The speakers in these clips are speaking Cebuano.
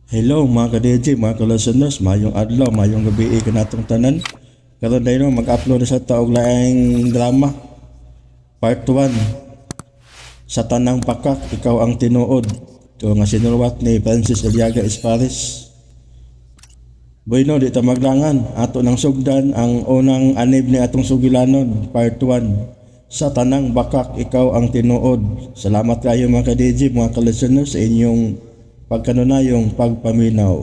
Hello mga ka-DJ, mga ka-listeners, mayong adlaw, mayong gabi kanatong tanan. Karon dayno mag-upload sa taog laing drama. Part 1. Sa Tanang Bakak, Ikaw ang Tinuod. Ito nga sinuwat ni Francis Eliaga Espares. Bueno, di ta maglangan. Ato nang sugdan ang unang anib ni atong sugilanon, part 1. Sa Tanang Bakak, Ikaw ang Tinuod. Salamat kayo mga ka-DJ, mga ka-listeners sa inyong pagkanunayong pagpaminaw.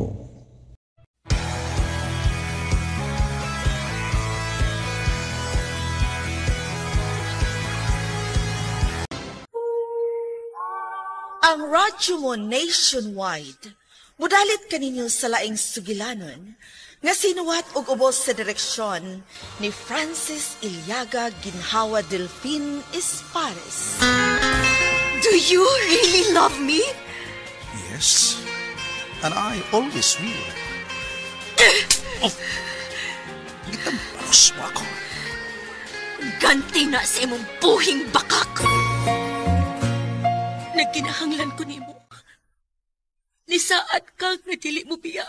Ang radyo mo nationwide, mudalit kaninyo sa laing sugilanon, nga sinuwat og ubos sa direksyon ni Francis Iliaga Ginhawa Delfin Espares. Do you really love me? Yes, and I always will. Oh, gitamparos mo ako. Ganti na sa imong buhing bakak. Nagkinahanglan ko nimo. Nisaad ka nga dili mo biya.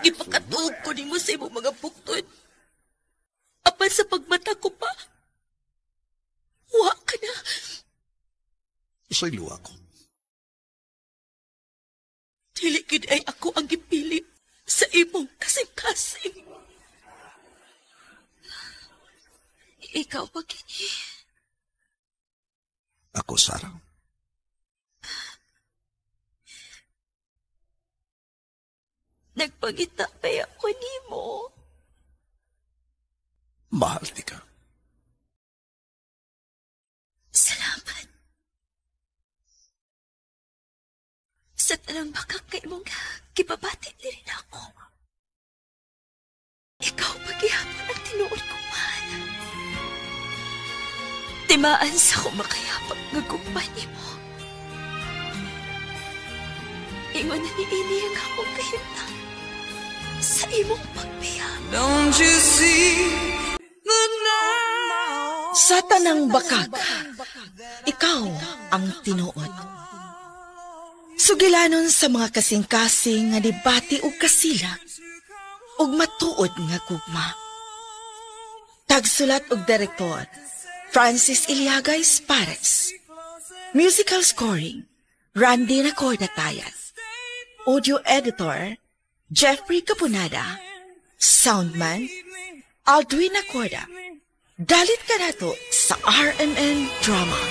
Gipakatuog ko nimo sa imong mga buktod. Apan sa pagmata ko pa, wa ka na. Sa'y luwa ko. Dili gid ay ako ang gipili sa imong kasing-kasing. Ikaw pa kini. Ako, Sarah. Nagpangita pa ako nimo. Mahal di ka. Salamat. Sa tanang bakak kay mong kipabati ni rin ako. Ikaw paghihapon ang tinuod ko, mahal. Timaan sa akong makayapag nga gugma nimo. Ingon na ni ini ang akong kahimtang sa imong pagbiya. Don't you see the night? Sa Tanang Bakak, Ikaw ang Tinuod. Sugilanon sa mga kasing-kasing nga nibati og kasilag ug matuod nga gugma. Tagsulat og direktor, Francis Iliaga Espares. Musical scoring, Randy Nacorda Tayat. Audio editor, Jeffrey Capunada. Soundman, Aldwin Nacorda. Dalit ka nato sa RMN Drama.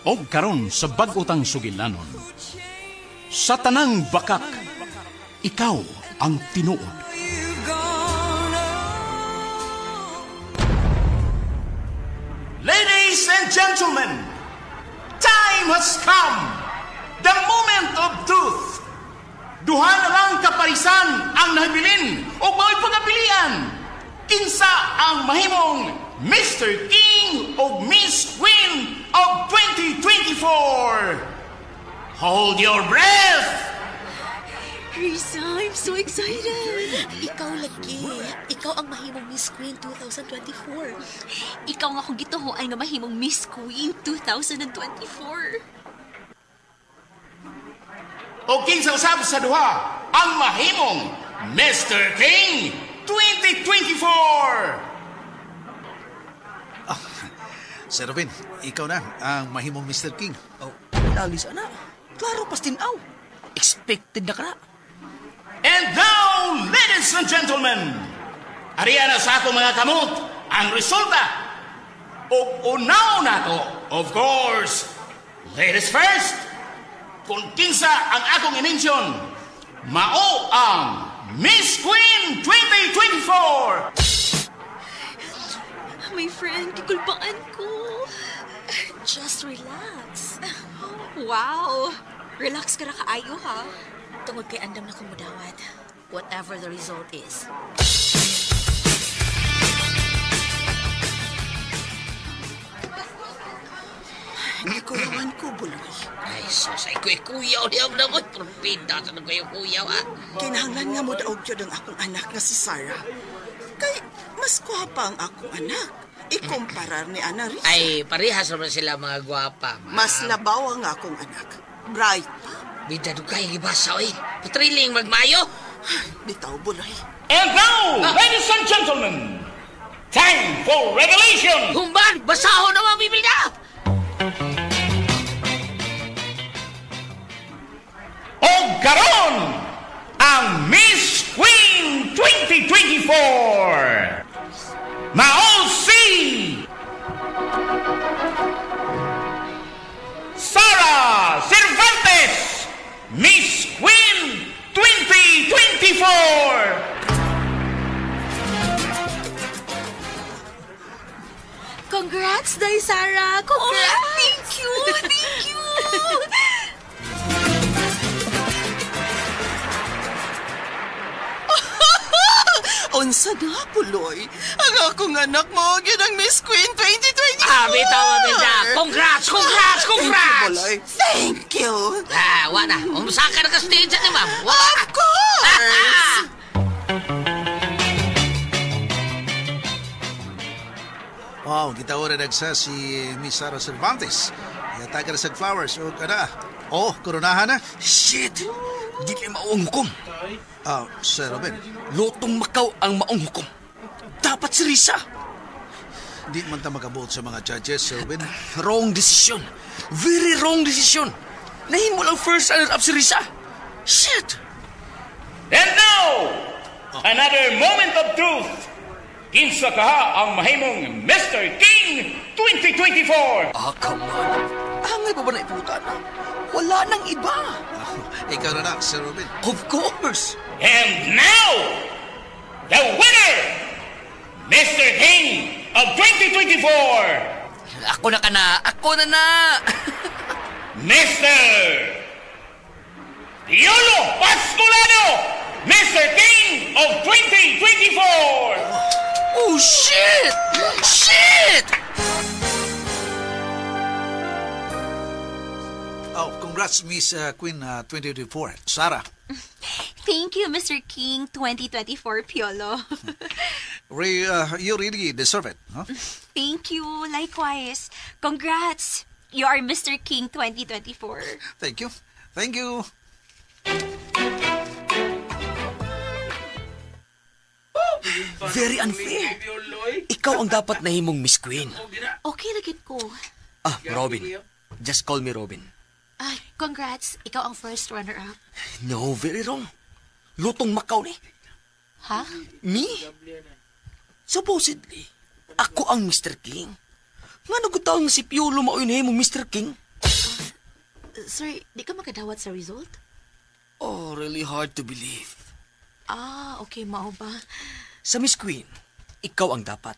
Og karon sa bag-otang sugilanon, Sa Tanang Bakak, Ikaw ang Tinuod. Ladies and gentlemen, time has come. The moment of truth. Duha na lang kaparisan ang nahibilin o mao'y pagapilian. Kinsa ang mahimong Mr. King o Miss Queen of 2024. Hold your breath! Risa, I'm so excited! Ikaw lagi. Ikaw ang mahimong Miss Queen 2024. Ikaw nga akong gituhoan nga mahimong Miss Queen 2024. O kinsa usab sa duha ang mahimong Mr. King 2024. Sir Robin, ikaw na ang mahimong Mr. King. Oh, alis ana. Klaro pastinaw. Expected na ka na. And now, ladies and gentlemen, ariya na sa ako mga kamot ang resulta. O unaw na to, of course, ladies first, kung kinsa ang akong i-mention, mao ang Miss Queen 2024! My friend, gikulbaan ko. Just relax. Wow! Relax ka na kaayo, ha? Tungod kay andam na kumudawat. Whatever the result is. Gikuyawan ko, Buloy. Ay, sus, ay kuyaw niya ang namot. Trumpita sa nang kuyaw, ha? Kinahanglan nga mo daog yun ang akong anak nga si Sarah. Kay, mas gwapa ang akong anak. Ikumparar ni Ana Risa. Ay, parehas naman sila mga gwapa, ma'am. Mas labaw ang akong anak. Bright pa. Bida dugay gibasa, oy. Patriling magmayo. Bitaw, Buloy. And now, ladies and gentlemen, time for revelation! Humban! Basahon na mga Biblia! O karon, ang Miss Queen 2024! Mao si Sarah Cervantes, Miss Queen 2024! Congrats, Day Sarah! Congrats! Oh, thank you! Thank you! Unsa na, Puloy? Ang akong anak mo, yun ang Miss Queen 2024! Ah, bitaw, bitaw. Congrats, congrats, congrats! Thank you, Buloy. Thank you! Ah, wala. Umsa ka na ka-stage ni ma'am. Of course! Wow, gitawara nagsa si Miss Sarah Cervantes. Yatagar sa flowers o kada. Oh, koronahan na. Shit! Dili maong hukom. Sir Robin. Lotong Macau ang maong hukom. Dapat si Risa. Di man ta makabot sa mga judges, Sir Robin. Wrong decision. Very wrong decision. Nahimo lang first runner-up si Risa. Shit! And now, another moment of truth. Kinsa kaha ang mahimong Mr. King 2024? Ah, come on. Angay pa ba na iputa na? Wala nang iba. Ikaw na na, Sir Robin. Of course. And now, the winner, Mr. King of 2024. Ako na ka na. Ako na na. Mr. Piolo Pasculano, Mr. King of 2024. Oh, shit! Shit! Oh, congrats, Miss Queen 2024, Sarah. Thank you, Mr. King 2024, Piolo. You really deserve it, huh? Thank you. Likewise. Congrats. You are Mr. King 2024. Thank you. Thank you. Very unfair. Ikaw ang dapat nahimong Miss Queen. Okay, lagit ko. Ah, Robin. Just call me Robin. Ay, congrats. Ikaw ang first runner-up. No, very wrong. Lutong Macau ni. Ha? Me? Supposedly, ako ang Mr. King. Nga nagutaon si Piolo mao'y nahimong Mr. King? Sir, di ka makadawat sa result? Oh, really hard to believe. Ah, okay, mao ba? Sa Miss Queen, ikaw ang dapat.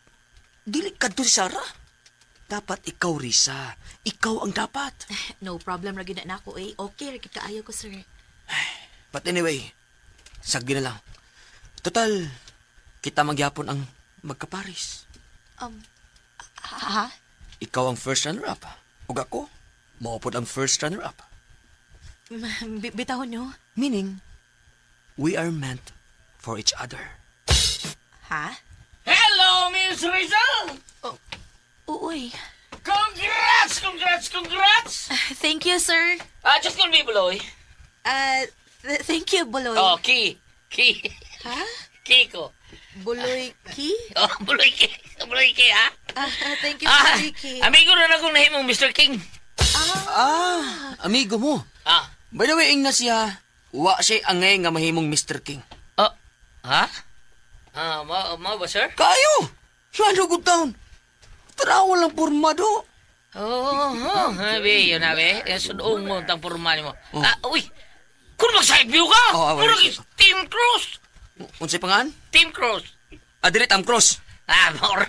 Dili kadto si Sarah. Dapat ikaw, Risa. Ikaw ang dapat. No problem, ra gyud na nako eh. Okay, ra gyud kaayo ko, sir. But anyway, sagdi na lang. Total, kita magyapon ang magkaparis. Ha? Ikaw ang first runner-up. Ug ako, maupod ang first runner-up. Bitawon nyo? Meaning, we are meant for each other. Ha? Hello, Miss Risa! Oh, uy. Congrats! Congrats! Congrats! Thank you, sir. Just call me Buloy. Thank you, Buloy. Oh, Ki. Ki. Ha? Kiko. Buloy Ki? Oh, Buloy Ki. Buloy Ki, ha? Thank you, Buloy Ki. Amigo na akong nahimong Mr. King. Amigo mo. Ah. By the way, ing na siya, wa siya angay nga mahimong Mr. King. Oh, ha? Mao ba, sir? Kayo! Ano good town? Tarawa lang pormado. Oo, abi, yun abi. Sunoong mo ang porma mo. Oh. Uy! Kung mag-side view ka! Oh, Murag is Team Cross! Unsay pangan? Team Cross. Dili, Team Cross. Maoray.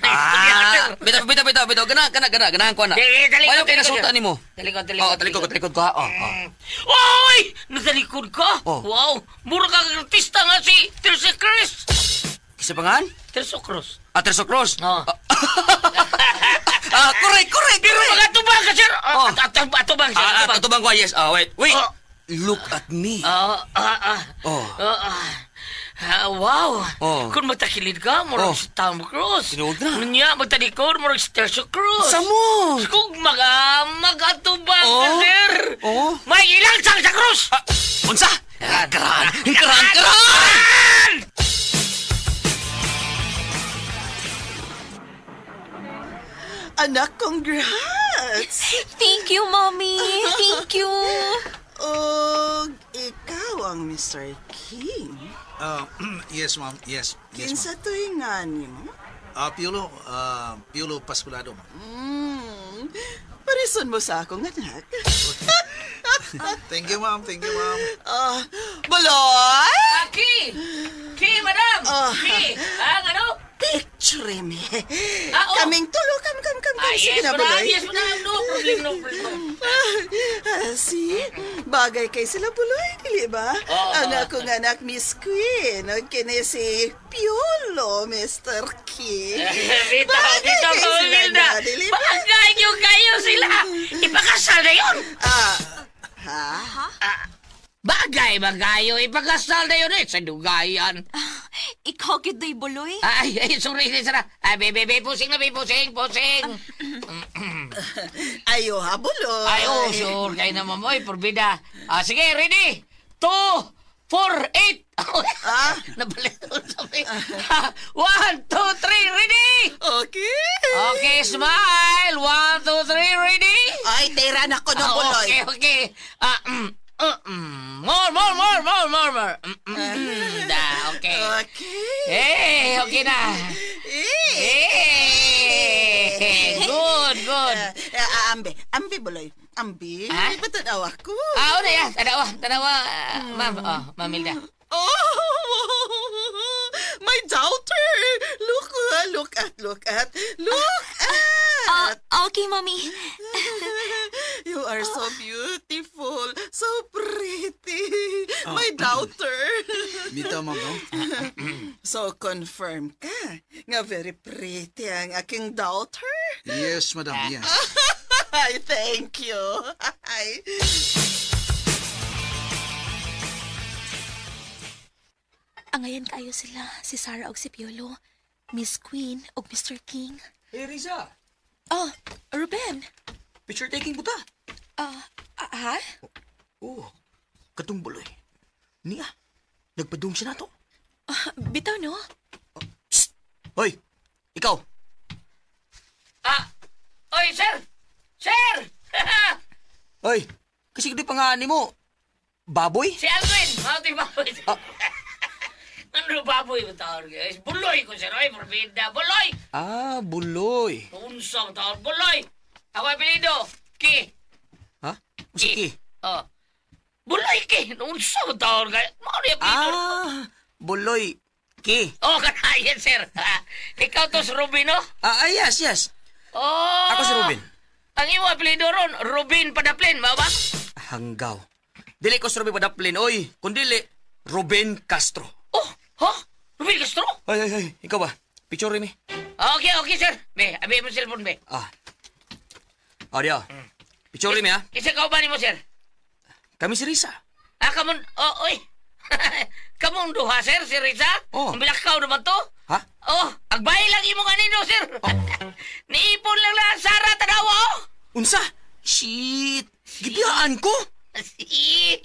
Bitaw, bitaw. Gana, ganahan ko na. Talikod. Ayaw kay nasuta nimo. Talikod. Oh, talikod ko, ha. Oh, oh. Oy! Natalikod ka? Oh. Wow! Mura ka artista nga si Tirso Cruz. Kisa pangan? Tirso Cruz. Tirso Cruz. Oh. Correct. Pero magatubang ka, sir. Atubang, sir. Atubang ko, yes. Wait. Oh. Look at me. Oh. Wow. Oh. Kung magtakilid ka, murag Oh. si Tom Cruise. Tinuod na. Nya, magtalikod, murag si Tercio Cruz. Samo! Kung magatubang ka, Oh. sir. Oh. May ilang sang sa Cruz. Unsa? Karan! Karan! Karan! Anak, congrats! Thank you, Mommy. Thank you. Og ikaw ang Mr. King. Yes, ma'am. Yes. Yes, ma'am. Kinsa to'y nga nimo? Piolo, Piolo Pasculado, ma'am. Parison mo sa akong anak. Thank you, ma'am. Thank you, ma'am. Buloy! Ki! Ki, madam! Oh. Ki! Ang ano? Picture me. Ah, oh. Kaming tulo, kam, kam, kam, kam. Ah, Sige yes, na, madam. Buloy. Yes, madam. No problem, no problem. See? Bagay kay sila, Buloy, dili ba? Oo. Ang akong anak, Miss Queen. Ang kini si Piolo, Mr. King. Bitaw, Bagay bitaw, kay sila Milda. na, dili ba? Bagay yung kayo sila. Ipakasal na yun. Ah, ha? Bagay ba kayo? Ipakasal na yun eh. Sa dugayan. Ikaw gid doy Buloy. Ay, ay, sorry, sorry, Sarah. Ay, be, be, pusing na, be, pusing, pusing. Ayo ha, Buloy. Ay, oh, sure. Kayo naman mo, eh, porbida. Ah, sige, ready? 2, 4, 8. Ah? Nabalito sabi. 1, 2, 3, ready? Okay. Okay, smile. 1, 2, 3, ready? Ay, tira na ko no, Ah, Buloy. okay, okay. More, more, more, more, more, more. Da, okay. Okay. Eh, okay na. Eh. Eh, good, good. Ambi, ambi, Buloy. Ambi, Ha? patanawa ko. Ah, una ya. Tanawa, tanawa. Ma'am, oh, Ma'am Hilda. Oh, my daughter! Look, look at, look at, look at! Okay, Mommy. You are so beautiful, so pretty. My daughter. Bitaw, ma'am, no? So, confirm ka nga very pretty ang aking daughter? Yes, madam. Yes. Ay, thank you. Ay. Angayan kayo sila, si Sarah og si Piolo, Miss Queen og Mr. King. Hey, Risa. Oh, Ruben. Picture taking buta. Ha? Oh, katong Buloy. Niya, nagpadung siya na to. Bitaw, no? Psst! Hoy, ikaw. Ah, oy, sir! Sir! Hoy, kasi hindi pa nga ni mo. Baboy? Si Alvin! Mauti baboy. Ano baboy mo tawag guys? Buloy ko sir, oy, porbida. Buloy! Ah, Buloy. Unsa mo tawag? Buloy! Ako apelido, Ki. Ha? Unsa Ki? Oh. Buloy Ki! Unsa mo tawag guys? Mao ni apelido. Ah, Buloy Ki. Oh, kanayan sir. Ikaw to si Ruben, no? Ah, yes, yes. Oh. Ako si Ruben. Ang imo apelido ron, Ruben Padaplin, mao ba? Hanggaw. Dili ko si Ruben Padaplin, oy. Kundili, Ruben Castro. Oh, ha? Ruben Castro? Ay, ay, ay. Ikaw ba? Picture mi. Okay, okay, sir. Be, abi mo cellphone, be. Ah. Oh, diyo. Picture mi, ha? Isa ka ba nimo, sir? Kami si Risa. Ah, kamon, oh, oy. Kamong duha, sir, si Risa? Oh. Ang bilakaw naman to. Ha? Oh, agbay lang imong anino, sir. Oh. Niipon lang na Sara tanawa, oh. Unsa? Shit! Gibiyaan ko? Shit!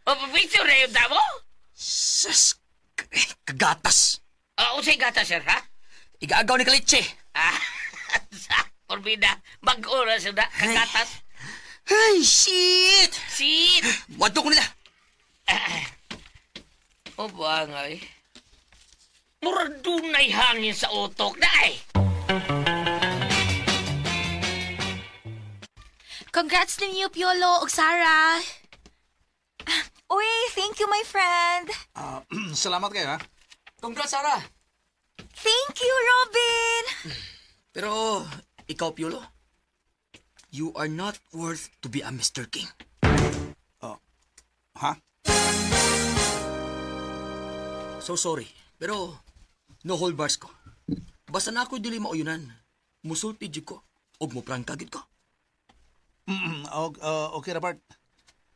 Mapapicture na yung tamo? Sas! Kagatas! Unsay gatas, sir, ha? Igaagaw ni Kalitse. Ah, sa Orbida, bago na sila, kagatas. Ay, shit! Shit! Wadto ko nila. O ba nga eh? Murag dunay hangin sa utok na eh. Congrats ninyo, Piolo ug Sarah. Uy, thank you, my friend. Salamat kayo, ha? Congrats, Sarah. Thank you, Robin. Pero, ikaw, Piolo, you are not worth to be a Mr. King. Oh. Ha? So sorry, pero no hold bars ko. Basta na ako dili mauyunan. Musulti jud ko og mo prangka gid ko. Okay, Robert.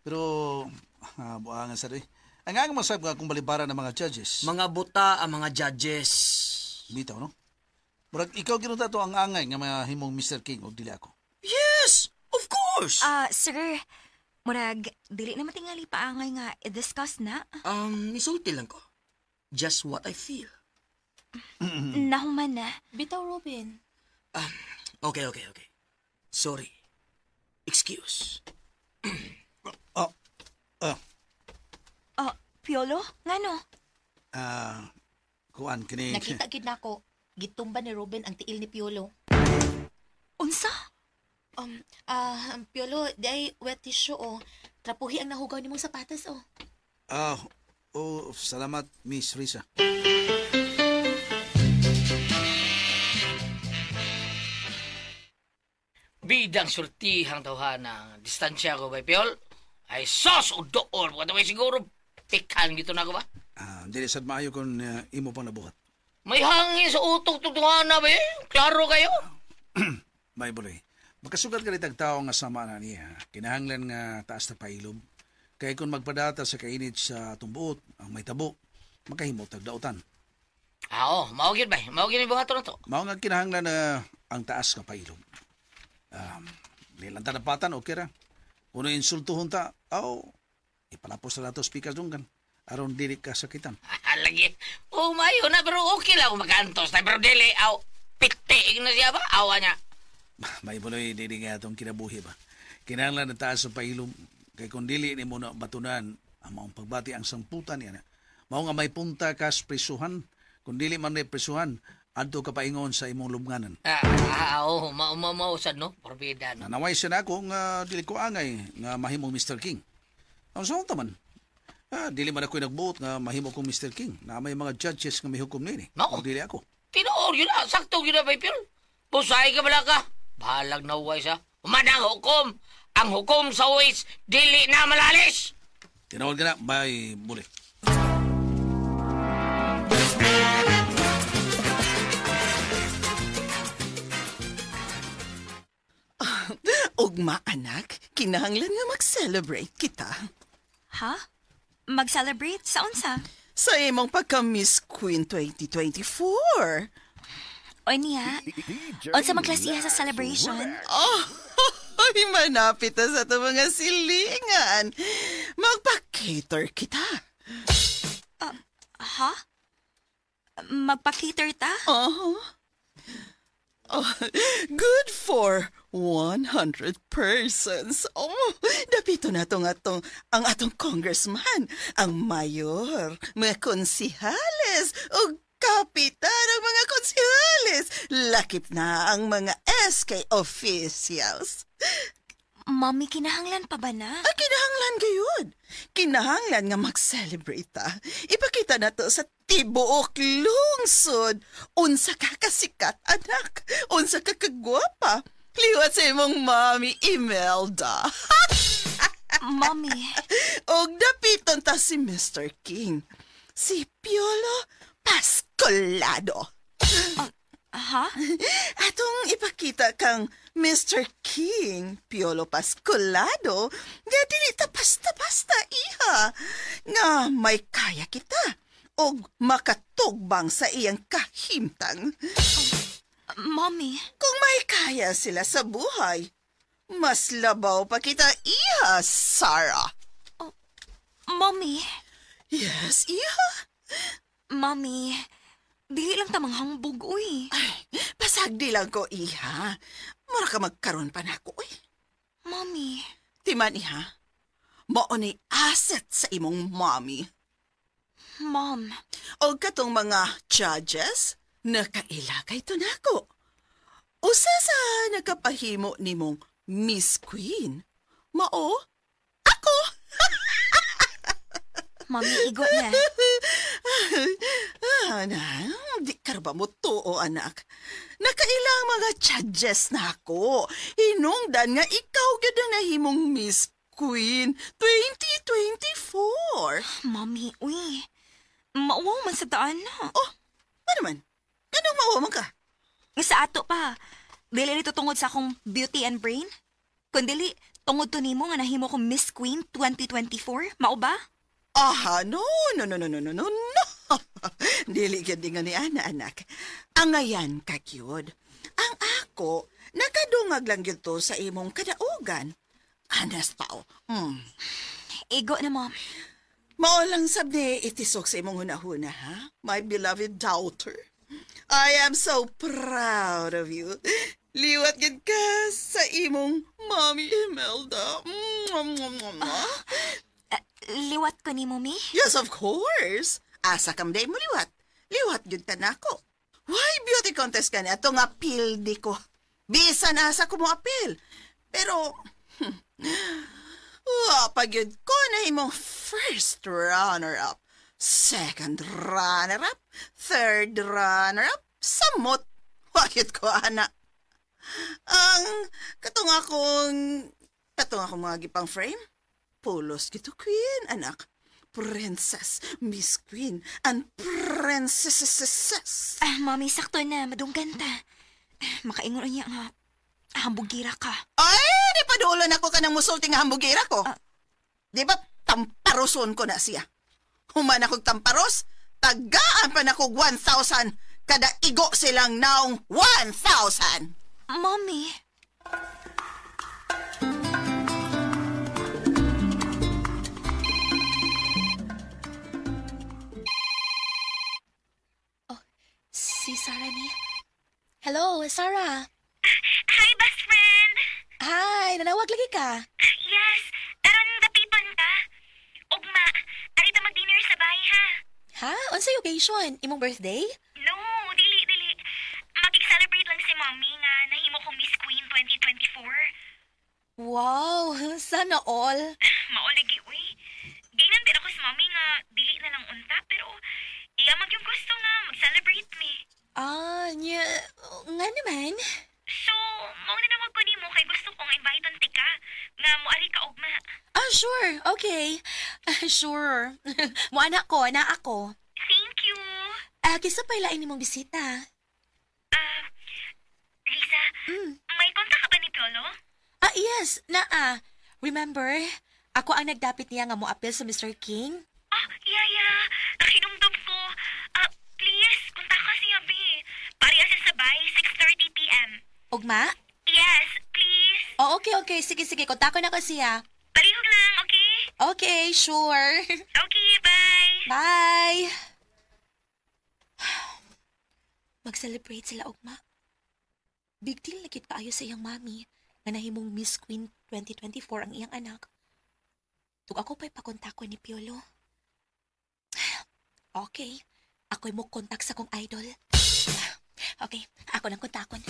Pero, buangan sa rin. Ang ang masab nga kung balibara ng mga judges. Mga buta ang mga judges. Bitaw, no? Murag ikaw ginunta to ang angay nga mahimong Mr. King og dili ako. Yes! Of course! Sir, murag, dili na matingali pa angay nga i-discuss na. Isulti lang ko. Just what I feel. Nahuman na. Bitaw, Robin. Okay. Sorry. Excuse. Piolo, ngano? Kuan kini. Nakita gid nako. Gitumba ni Robin ang tiil ni Piolo. Unsa? Piolo, di ay wet tissue oh. Trapuhi ang nahugaw nimong sapatos oh. Salamat Miss Risa. Bidang surtihang tawhana, distansya ko ba, Piol? Ay, sos o dool. Baka siguro, pikan gito na ko ba? Dili sad maayo kung imo pang nabuhat. May hangin sa utok tutuhana ba eh? Klaro kayo? May buloy. Makasugat ka rin tao nga sama na niya. Kinahanglan nga taas na pailom. Kaya kung magpadata sa kainit sa atong buot, ang may tabo, makahimot tagdautan. Oo, mao gyud ba? Mao gyud buhaton na to. Mao nga kinahanglan na ang taas nga pailom. Nilang tanapatan, okay ra. Kung insultuhon ta, ipalapos na lato speakers dunggan. Aron dili ka sakitan. Lagi. Oh, mayo na, pero okay lang kung makaantos tayo. Pero dili, pitiig na siya ba? Awa niya. May buloy, dili nga itong kinabuhi ba? Kinahanglan na taas sa pailom. Kay kung dili ni mo na batunan, ang maong pagbati ang sangputan niya. Mao nga may punta ka sa prisuhan. Kung dili man na prisuhan, adto ka paingon sa imong lubnganan. Mausad, no? Porbida, no? Nanaway siya na ako nga dili ko angay nga mahimong Mr. King. Ang saan taman? Dili man ako'y nagbuot nga mahimo kong Mr. King na may mga judges nga may hukom nini. No. Dili ako. Tinuor yun na. Sakto yun na, Piol. Busay ka bala ka. Bahalag na uway siya. Umanang hukom. Ang hukom sa uwis, dili na malalis. Tinuor ka na. Bye, buli. Ugma, anak, kinahanglan nga mag-celebrate kita. Ha? Mag-celebrate? Sa unsa? Sa imong pagka-Miss Queen 2024. O niya, unsa magklasiha sa celebration? Oh, ay, manapit na sa itong mga silingan. Magpa-cater kita. Ha? Magpa-cater ta? Uh-huh. Oh, good for 100 persons. Oh, dapito na itong ang atong congressman, ang mayor, mga konsihales, o kapitan ng mga konsihales. Lakip na ang mga SK officials. Mommy, kinahanglan pa ba na? Ah, kinahanglan gayud. Kinahanglan nga mag-celebrate ta. Ipakita na to sa tibuok lungsod. Unsa ka kasikat, anak. Unsa ka kagwapa. Liwat sa imong mommy, Imelda. Mommy. Og dapiton ta si Mr. King. Si Piolo Pascolado. Ha? Atong ipakita kang Mr. King, Piolo Pascolado, nga dili ta basta-basta, iha. Nga may kaya kita og makatugbang sa iyang kahimtang. Mommy. Kung may kaya sila sa buhay, mas labaw pa kita, iha, Sarah. Oh, Mommy. Yes, iha. Mommy, dili lang tamang hambog, uy. Ay, pasagdi lang ko, iha. Mura ka magkaroon pa nako, uy. Mommy. Timan, iha. Mao ni asset sa imong mommy. Mom. O katong mga judges, nakailagay to nako. Usa sa nakapahimo nimong Miss Queen. Mao, ako. Mommy, igo na. Na, di ka ba mo tuo, anak? Nakailang mga judges na ako. Hinungdan nga ikaw gyud ang nahimong Miss Queen 2024. Mommy, uy. Mauwaw man sa daan na. Oh, ano man? Ganong mauwaw man ka? Sa ato pa. Dili nito tungod sa akong beauty and brain? Kundili, tungod to nimo nga nahimo kong Miss Queen 2024, mao ba? Aha, no. Dili gyud ingon ni ana, anak. Angayan ka gyud. Ang ako, nakadungag lang gyud to sa imong kadaugan. Anas tao. Igo na, Mom. Mao lang sab ni itisok sa imong hunahuna, ha? My beloved daughter. I am so proud of you. Liwat gid ka sa imong Mommy Imelda. Liwat ko ni Mommy? Yes, of course. Asa kam day mo liwat. Liwat gid ka nako. Why beauty contest ka ni ato nga pildi ko. Bisan asa ko mo apil. Pero pagyud ko na imong first runner-up, second runner-up, third runner-up, samot. Wakit ko, ana. Ang katong akong mga gipang frame, pulos gito queen, anak. Princess, Miss Queen, and princesses. Mami, sakto na. Madunggan ta. Makaingon niya nga, hambugira ka. Ay, di pa dulo na ko ka ng musulti nga hambugira ko. Di ba tamparoson ko na siya? Human akong tamparos, tagaan pa na kog 1,000. Kada igo silang naong 1,000. Mommy. Oh, si Sarah ni. Hello, Sarah. Hi, best friend. Hi, nanawag lagi ka. Yes, aron dapiton ka. Ugma, arita mag-dinner sa bahay, ha? Ha? Unsay occasion? Imong birthday? No, dili. Mag-celebrate lang si Mommy nga nahimo kong Miss Queen 2024. Wow, sana all. Maulagi, uy. Gainan din ako si Mommy nga dili na lang unta, pero iya mag yung gusto nga mag-celebrate me. Ah, nya, nga naman. So, mao na nawag ko nimo kay gusto kong invite tika nga moari ka ugma. Ah, sure. Okay. Sure. Moana ko, na ako. Thank you. Kisa pa ilain nimong bisita. Risa, may kontak ka ba ni Piolo? Ah, yes. Naa. Remember, ako ang nagdapit niya nga mo-appeal sa Mr. King. Ah, yeah. Nakinumdum ko. Please, kontak ka siya, B. Pariya siya sa bay, 6:30 p.m. Ugma? Yes, please. Oh, okay. Sige. Kontakon ako siya. Palihog lang, okay? Okay, sure. Okay, bye. Bye. Mag-celebrate sila, Ugma. Big deal na kit kaayo sa iyang mami nga nahimong Miss Queen 2024 ang iyang anak. Tug ako pa'y pakontakon ni Piolo. Okay, ako'y mo kontak sa kong idol. Okay, ako nang kontakon.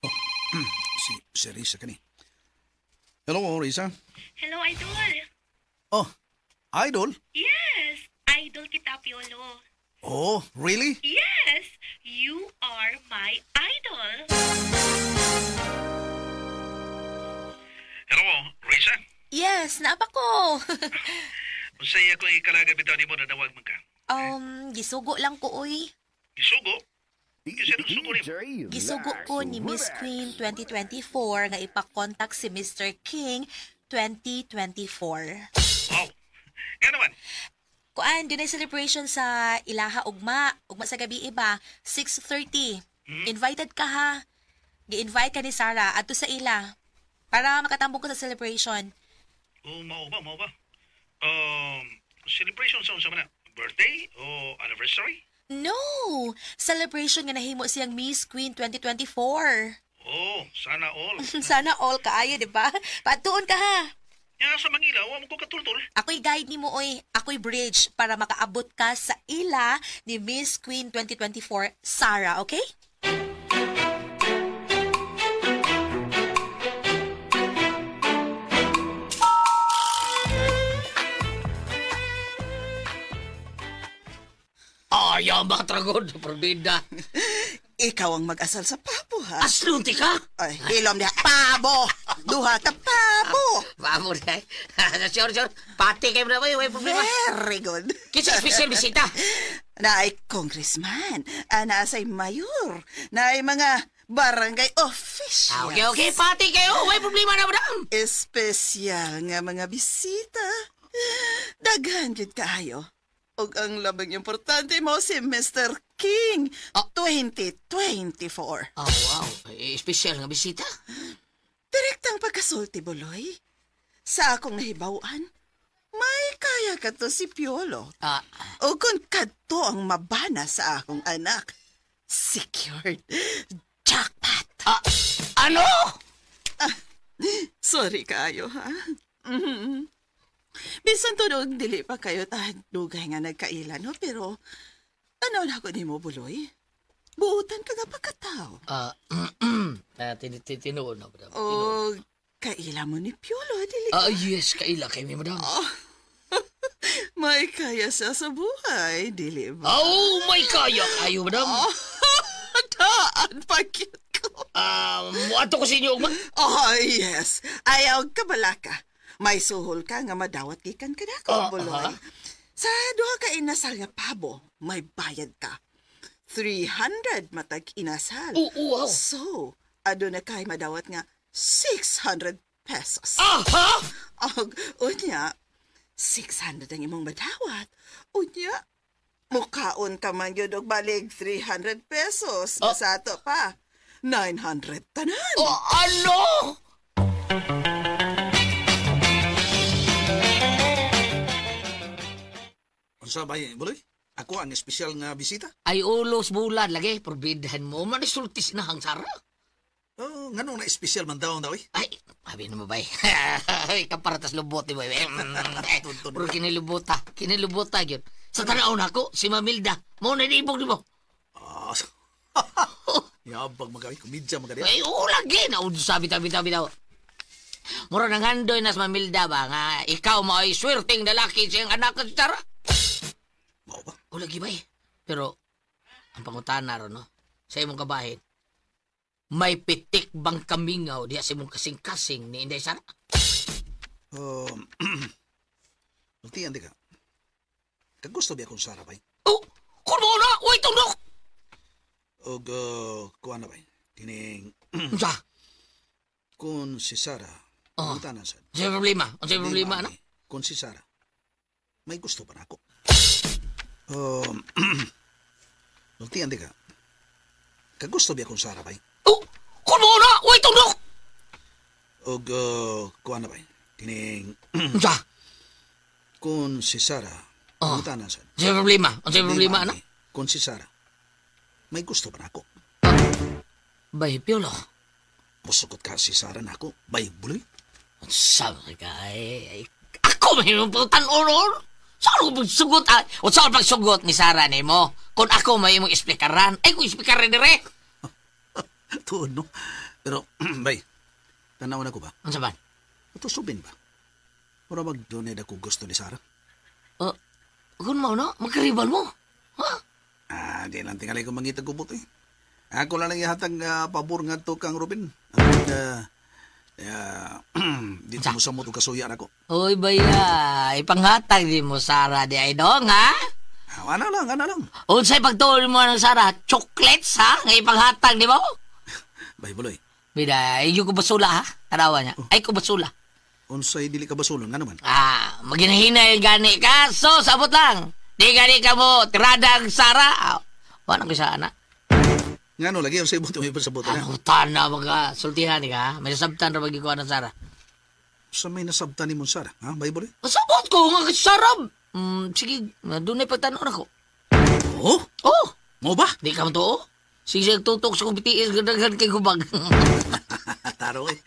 Oh, si Risa kani. Hello, Risa. Hello, Idol. Oh, Idol? Yes, idol kita, Piolo. Oh, really? Yes, you are my idol. Hello, Risa? Yes, naapa ko. Unsay ako ikalaga bitaw nimo na nawag man ka? Gisugo lang ko, oy. Gisugo? Gisugo ko ni Miss Queen 2024 nga ipakontak si Mr. King 2024. Wow. Nga naman. Kuan, dunay celebration sa Ilaha Ugma. Ugma sa gabi iba, 6:30. Invited ka ha. Gi-invite ka ni Sarah adto sa ila para makatambong ko sa celebration. Oh, mao ba? Celebration sa unsa man na? Birthday o anniversary? No! Celebration nga nahimo siyang Miss Queen 2024. Oh, sana all. Sana all kaayo, di ba? Patuon ka ha. Ya sa Mangila, wa mo ko katultol. Ako'y guide nimo oy, ako'y bridge para makaabot ka sa ila ni Miss Queen 2024, Sarah, okay? Ayaw makatragod, Prodida. Ikaw ang mag-asal sa pabo, ha? Aslunti ka? Ay, hilom niya. Pabo! Duha ka, pabo! Pabo na. Sure, sure. Pati kayo na ba? May problema. Very good. Kinsa special bisita? Naay congressman, naasay mayor, naay mga Barangay officials. Ah, okay, okay, pati kayo. May problema na, madam. Espesyal nga mga bisita. Daghan jud kaayo. Ug ang labing importante mo si Mr. King 2024. Oh, wow. Eh, espesyal nga bisita. Direktang pagkasulti, Buloy. Sa akong nahibaw-an, may kaya ka to si Piolo. Ah. O kung kadto ang mabana sa akong anak. Secured. Jackpot. Ah, ano? Ah, sorry kaayo, ha? Mm-hmm. Bisan tunog, dili pa kayo dugay nga nagkaila, no? Pero, ano na ako ni mo, Buloy? Buutan ka nga pagkatao. Tinuod na, madam. O, kaila mo ni Piolo, dili Ah, yes, kaila kay mi, madam. Oh, may kaya siya sa buhay, dili ba? Oh, may kaya kayo, madam. Oh, daan pa cute ko. Muadto ko sa inyo, ugma. Oh, yes. Ayaw ka balaka. May suhol ka nga madawat gikan ka nako, Buloy. Sa duha ka inasal nga pabo, may bayad ka. 300 matag inasal. Oo, wow. So, aduna kay madawat nga 600 pesos. Aha! Og unya, 600 ang imong madawat. Unya, mukaon ka man yun og balig 300 pesos. Oh. Sa ato pa, 900 tanan. Oh, ano? Unsa ba, Buloy? Ako ang espesyal nga bisita? Ay, ulos bulan lagi. Probidahan mo. Manisultis na hang Sara. Oh, nganong na espesyal man daw daw eh? Ay, abi na mo bay. Kapara tas lubot ni bay. Pero kinilubota. Kinilubota yun. Sa tanaw na ako, si Mamilda. Mo na ibog ni mo. Ah, yabag magawin. Komedya magawin. Ay, oo lagi. Sabi, tabi, tabi daw. Mura nang handoy na sa Mamilda ba nga ikaw mo ay swerteng lalaki siyang anak si Sara. Mao ba? O lagi ba eh. Pero, ang pangutana ron, no? Sa imong kabahin, may pitik bang kamingaw diya sa imong kasing-kasing ni Inday Sara? Ultiyan di ka. Kagusto biya kung Sara bay? Oh! Kung mo na! Uy, tundok! Og, kuha na bay. Kining... Unsa? Kung si Sara, oh. pangutana sad. Unsay problema? Unsay problema, ano? Kung si Sara, may gusto pa na ako. Ultiyan di ka. Kagusto biya kung Sara bay? Oh! Kung mo na! Uy, tundok! Og, kuha na bay. Kining... Unsa? Kung si Sara, pangutana sad. Unsay problema? Unsay problema, ano? Kung si Sara, may gusto pa na ako. Bay, Piolo. Musugot ka si Sara na ako. Bay, Buloy. Sabi ka, ay, ako may tan-onon. Saan ko pagsugot? O saan pagsugot ni Sara ni mo? Kung ako may imong esplikaran. Ay, kung esplikaran dire. Tuon, no? Pero, bay, tanaw na ko ba? Ano ba? Ito subin ba? Mura mag-donate ako gusto ni Sara? Kung mo, no? Magkaribal mo. Ha? Ah, di lang tingalay ko mangitag kubot, eh. Ako lang ihatag pabor nga to kang Ruben. Dito mo sa mo kasuya ako. Uy, baya. Ipanghatag di mo, Sara, di ay dong, ha? Ano lang, ano lang. Unsay pagtuon mo ng Sara, chocolates, ha? Nga ipanghatag, di mo? Bay, Buloy. Bida, iyo ko basula, ha? Tarawa niya. Oh. Ay, ko basula. Unsay dili ka basulon, nga naman? Ah, maginahinay gani ka. So, sabot lang. Di gani ka mo, tiradang Sara. Wala ko sa anak. Nga no, lagi ang sabot mo ipasabot na. Ano, tana, mga sultihan ka, ha? May nasabtan ra magikuha ng Sara. Sa may nasabtan ni mo, Sara, ha? Bible? Masabot ko, nga Sara. Sige, doon na ipagtanong ako. Oh? Oh! Mo ba? Di ka matuo. Sige, sige, tutok sa kong BTS, gandaghan kay gubag. Taro eh.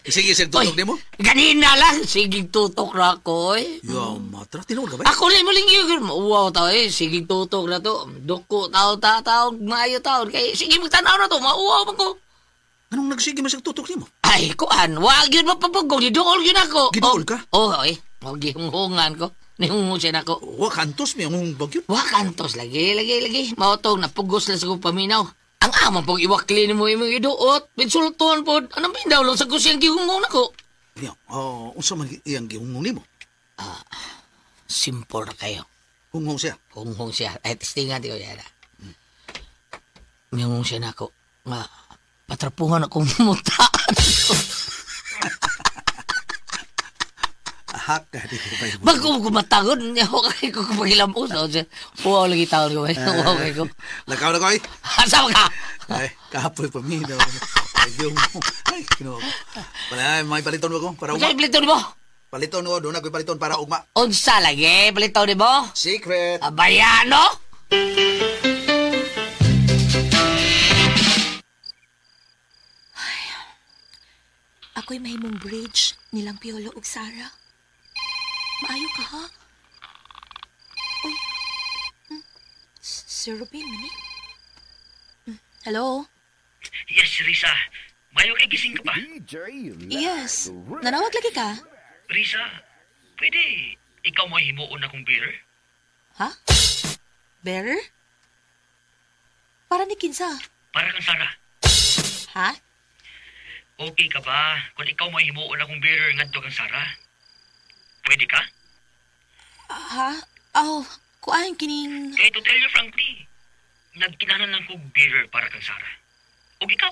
Sige, sige, tutok di mo? Ganina lang. Sige, tutok na ako eh. Ya, matra. Tinuod ka ba? Ako lang muling yun. Wow, tao eh. Sige, tutok na to. Duko, tao, tao, tao, maayo tao. Kaya, sige, magtanaw na to. Mauwaw man ko. Anong nagsige mo sa tutok ni mo? Ay, kuan. Wag yun mapapagong. Giduol yun ako. Giduol ka? Oo, oh, eh. O, gihunghungan ko. Nihunghung siya na ako. Wa kantos, may hunghung yun. Wa kantos. Lagi, lagi, lagi. Mautong, napugos lang sa kong paminaw. Ang amang pong iwakli mo imong iduot, insultuhan po, anong pindaw lang sa kusiyang gihunghung nako. Ya, unsa man iyang gihunghung nimo? Simple na kayo. Hunghung siya? Hunghung siya. Ay, testingan ko yan. Mihunghung siya nako. Nga, Katrapuhan akong mutaan. Ahak ka, di ko pa ibo. Bago ko matangon, ako kay ko pagilamos. Wow, lagi taon ko. Wow, kay ko. Lakaw na ko, ay. Asa ka? Ay, kapoy pa mi. Ay, kinuha ko. Wala, may paliton mo ko. Para ugma. May paliton mo? Paliton ko. Doon ako'y paliton para ugma. Unsa lagi, paliton mo? Secret. Abayano? Ay, ako'y mahimong bridge nilang Piolo ug Sarah. Maayo ka, ha? Uy. Sir Ruben, mani? Hello? Yes, Risa. Mayo kay gising ka pa? Yes. Nanawag lagi ka? Risa, pwede ikaw mo himuon akong bearer? Ha? Bearer? Para ni Kinsa. Para kang Sarah. Ha? Okay ka ba kung ikaw mo himuon akong bearer ngadto kang Sarah? Pwede ka? Ha? Oh, kuan kining... Eh, to tell you frankly, nagkinahanglan lang kog bearer para kang Sarah. Og ikaw?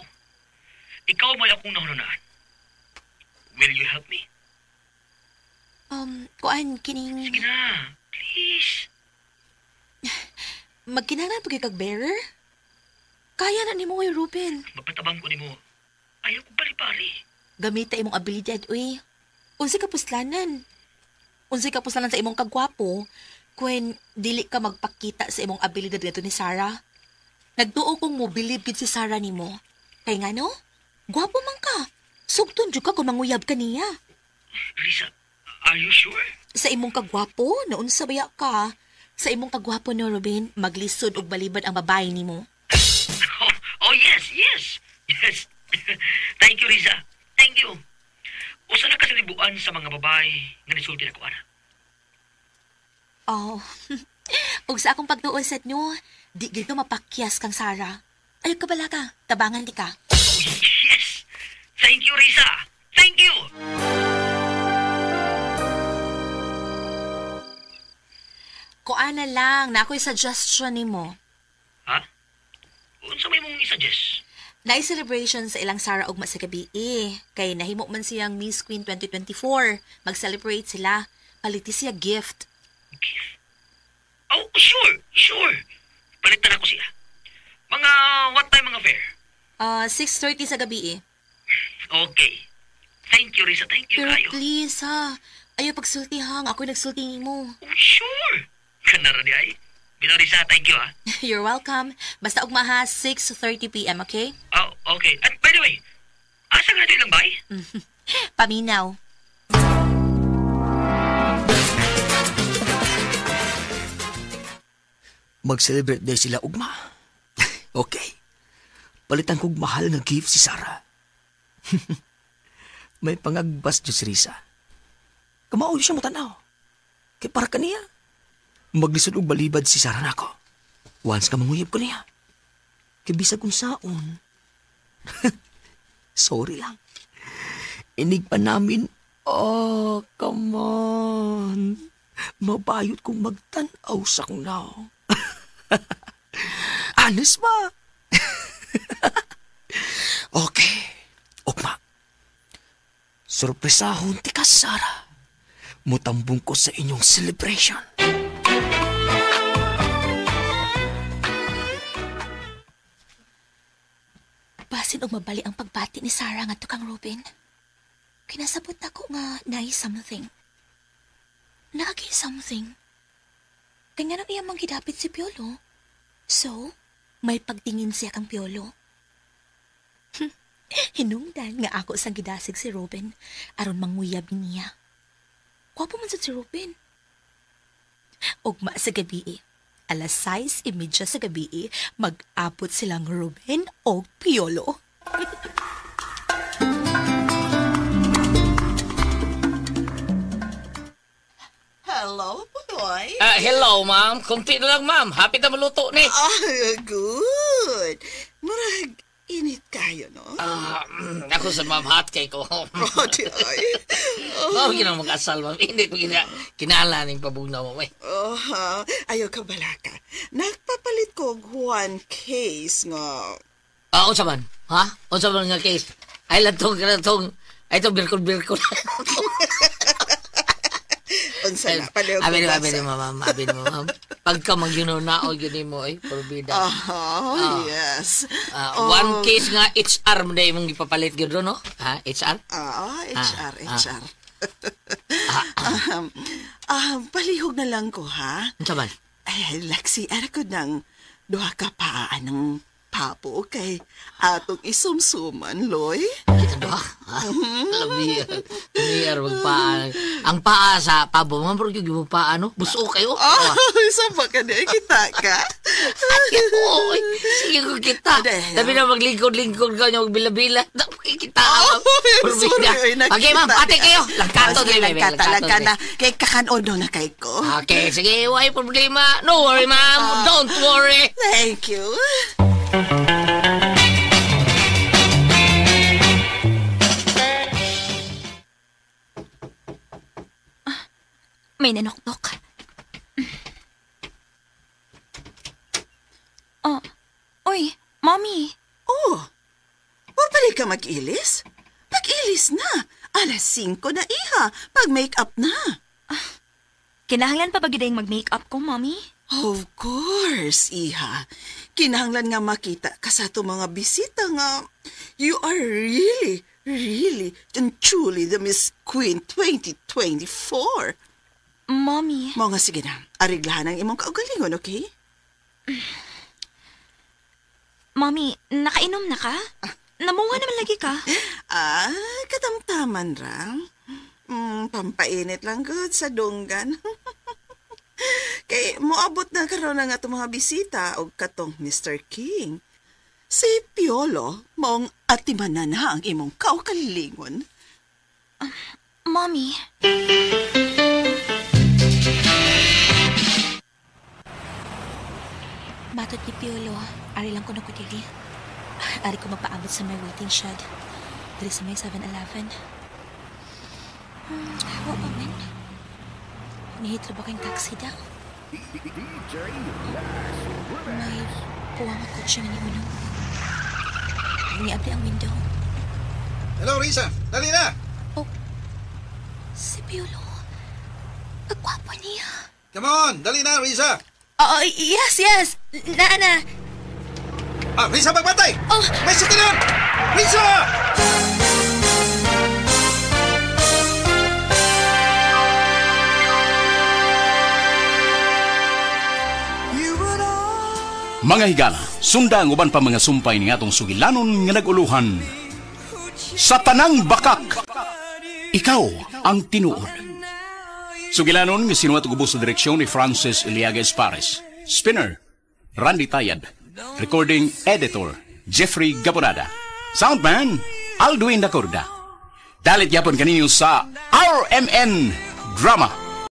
Ikaw mo'y akong nahununaan. Will you help me? Kuan kining... Sige na, please. Magkinahanglan pa kag bearer? Kaya na nimo, oy, Ruben. Magpatabang ko nimo. Ayaw ko pali-pali. Gamita imong abilidad, uy. Unsay kapuslanan? Unsay kapuslanan sa imong kagwapo kung dili ka magpakita sa imong abilidad ngadto ni Sarah? Nagtuo kong mobilib gid si Sarah nimo. Kay ngano? Gwapo man ka. Sugton jud ka kung manguyab ka niya. Risa, are you sure? Sa imong kagwapo, naunsa baya ka? Sa imong kagwapo no, Ruben, maglisod og balibad ang babae nimo. Oh, yes, yes. Yes. Thank you, Risa. Thank you. Usa na ka sa libuan sa mga babae nga nisulti na ko, ana. Oh. Ug sa akong pagtuon sa nyo, di gid mapakyas kang Sarah. Ayaw ka bala ka, tabangan di ka. Oh, yes! Thank you, Risa! Thank you! Kuana lang, na ako'y suggestion nimo. Ha? Unsa may mong i-suggest? Naay celebration sa ilang Sarah ugma sa gabi eh. Kay nahimo man siyang Miss Queen 2024. Mag-celebrate sila. Paliti siya gift. Gift? Oh, sure, sure. Palitan ako siya. Mga what time mga fair? 6:30 sa gabi eh. Okay. Thank you, Risa. Thank you, Pero kayo. please, ha. Ayaw pagsulti, hang. Ako'y nagsulti mo. Oh, sure. Kanara di ay. Bitaw, Risa, thank you, ha. You're welcome. Basta ugma ha, 6:30 p.m., okay? Oh, okay. At by the way, asa nga natin lang bay? Paminaw. Mag-celebrate day sila ugma. Okay. Palitan kog mahal nga gift si Sarah. May pangagbas dyan si Risa. Kamao siya mo tanaw. Kay para kaniya. Maglisod og balibad si Sarah nako. Once ka manguyab ko niya. Kay bisag kung saon. Sorry lang. Inig pa namin. Oh, come on. Mabayot kong magtanaw sa kong nao. Honest ba? Okay. Ugma. Sorpresahon ti ka, Sarah. Mutambong ko sa inyong celebration. Basin og mabali ang pagbati ni Sarah ngadto kang Ruben. Kinasabot ako nga naay something. Naagi something. Kaya nga nang iya mang gidapit si Piolo. So, may pagtingin siya kang Piolo. Hinungdan nga ako sang gidasig si Ruben aron manguyab niya. Gwapo man sad si Ruben. Ugma sa gabi, 6:30 sa gabi, mag-abot silang Ruben og Piolo. Hello, Puloy. Hello, ma'am. Kunti na lang, ma'am. Happy na maluto ni. Ah, good. Murag, init kayo, no? Ako sa ma'am, hot kay ko. Oh, di ay. Oh, ginang mag-asal, ma'am. Hindi ko kinala ning pabugnaw, ma'am. Eh. Oh, ha. Ayaw ka balaka. Nagpapalit ko og one case nga Unsa man? Ha? Unsa man nga case? Ay latong katong ay to birkol-birkol. Unsa na palihog. Abi ni ma'am, abi ni ma'am. Pagka magyuno-nao gyud nimo ay porbida. Oh, yes. One case nga HR mo na imong gipapalit gyud ron, no? Ha, HR? HR, HR. Palihog na lang ko, ha? Unsa man? Ay, Lexi, ara ko ng duha ka paa ng papo kay atong isumsuman, Loy. Kita duha? Labi, niyar magpaa. Ang paa sa pabo, man, pero yung paa, no? Buso kayo. Oh, isa pa ka niya. Kita ka? Ay, oo. Sige ko kita. Sabi na maglingkod-lingkod ka niya, magbila-bila. Kita. Sorry, okay, ma'am, pati kayo. Langkato, langkata, langkata. Kay kakanodo na kay ko. Okay, sige, why problema? No worry, ma'am. Don't worry. Thank you. May nanoktok. Oh, oy, Mommy. Oh, wala ka mag-ilis? Pag-ilis na. 5:00 na, iha. Pag-make-up na. Kinahanglan pa ba gid mag-make-up ko, Mommy? Of course, iha. Kinahanglan nga makita ka sa ato mga bisita nga you are really, really, and truly the Miss Queen 2024. Mommy. Mo nga sige na. Ariglahan ang imong kaugalingon, okay? Mommy, nakainom na ka? Namunga naman lagi ka. Katamtaman ra. Pampainit lang good sa dunggan. Kay moabot na karon ang atong mga bisita og katong Mr. King. Si Piolo, maong atimanan na ang imong kaugalingon. Mommy. Matod ni Piolo, ari lang ko na ko diri. Ari ko magpaabot sa may waiting shed. Diri sa may 7-Eleven. Wa pa man. Nihitro ba kayong taxi daw? May puwang at kotse nga ni Uno. Niabli ang window. Hello, Risa. Dali na! Oh, si Piolo. Agwapo niya. Come on! Dali na, Risa! Oh, yes, yes! Naa na! Risa, magbantay! Oh. May sitilan! Risa! Mga higala, sunda ang uban pa mga sumpay ni atong sugilanon nga nag-uluhan. Sa tanang bakak, ikaw ang tinuod. Sugilanon nga sinuwat ug ubos sa direksyon ni Francis Iliaga Espares. Spinner, Randy Tayad. Recording editor, Jeffrey Gabonada. Soundman, Alduin Dacorda. Dalit yapon kaninyo sa RMN Drama.